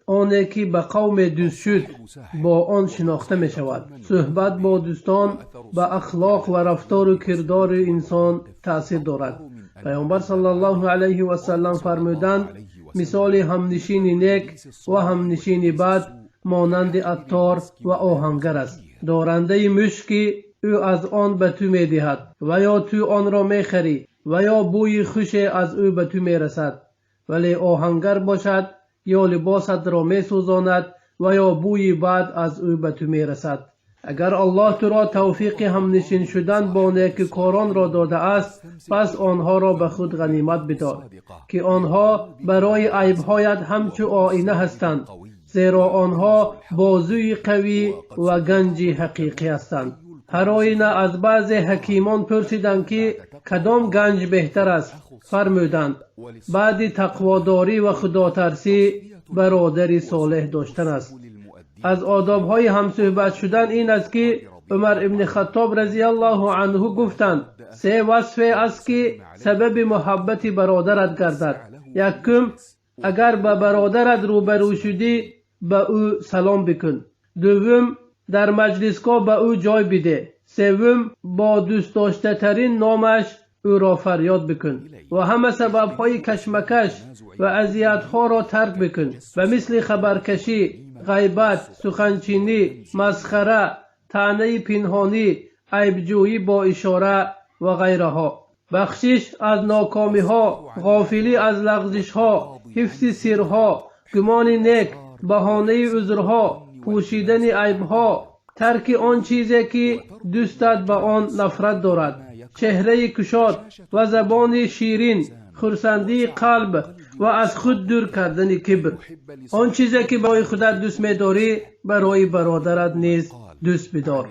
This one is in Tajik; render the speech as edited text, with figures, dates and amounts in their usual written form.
Оне ки ба қавме дӯст шуд, бо он шинохта мешавад. Суҳбат бо дӯстон ба ахлоқ ва рафтору кирдори инсон таъсир дорад. Паёмбар саллаллоҳу алайҳи васаллам фармуданд: мисоли ҳамнишини нек ва ҳамнишини бад монанди аттор ва оҳангар аст. Дорандаи мушки ӯ аз он ба ту медиҳад ва ё ту онро мехарӣ ва ё бӯи хуше аз ӯ ба ту мерасад, вале оҳангар бошад, ё либосатро месӯзонад ва ё бӯи бад аз ӯ ба ту мерасад. Агар Аллоҳ туро тавфиқи ҳамнишин шудан бо некукоронро додааст, пас онҳоро ба худ ғанимат бидор, ки онҳо барои айбҳоят ҳамчу оина ҳастанд, зеро онҳо бозуи қавӣ ва ганҷи ҳақиқӣ ҳастанд. Ҳар оина аз баъзе ҳакимон пурсиданд, ки кадом ганҷ беҳтар аст. Фармуданд: баъди тақводорӣ ва худотарсӣ бародари солеҳ доштан аст. Аз одобҳои ҳамсӯҳбат шудан ин аст, ки Умар ибни Хаттоб разияллоҳу анҳу гуфтанд: се васфе аст, ки сабаби муҳаббати бародарат гардад. Якум, агар ба бародарат рӯбарӯ шудӣ, ба ӯ салом бикун. Дуввум, дар маҷлисгоҳ ба ӯ ҷой бидеҳ. Севум, бо дӯстдоштатарин номаш ӯро фарёд бикун. Ва ҳама сабабҳои кашмакаш ва азиятҳоро тарк бикун, ба мисли хабаркашӣ, ғайбат, суханчинӣ, масхара, таънаи пинҳонӣ, айбҷӯӣ бо ишора ва ғайраҳо. Бахшиш аз нокомиҳо, ғофилӣ аз лағзишҳо, ҳифзи сирҳо, гумони нек, баҳонаи узрҳо, пӯшидани айбҳо, тарки он чизе, ки дӯстат ба он нафрат дорад, чеҳраи кушод ва забони ширин, хурсандии қалб ва аз худ дур кардани кибр. Он чизе, ки барои худат дӯст медорӣ, барои бародарат низ дӯст бидор.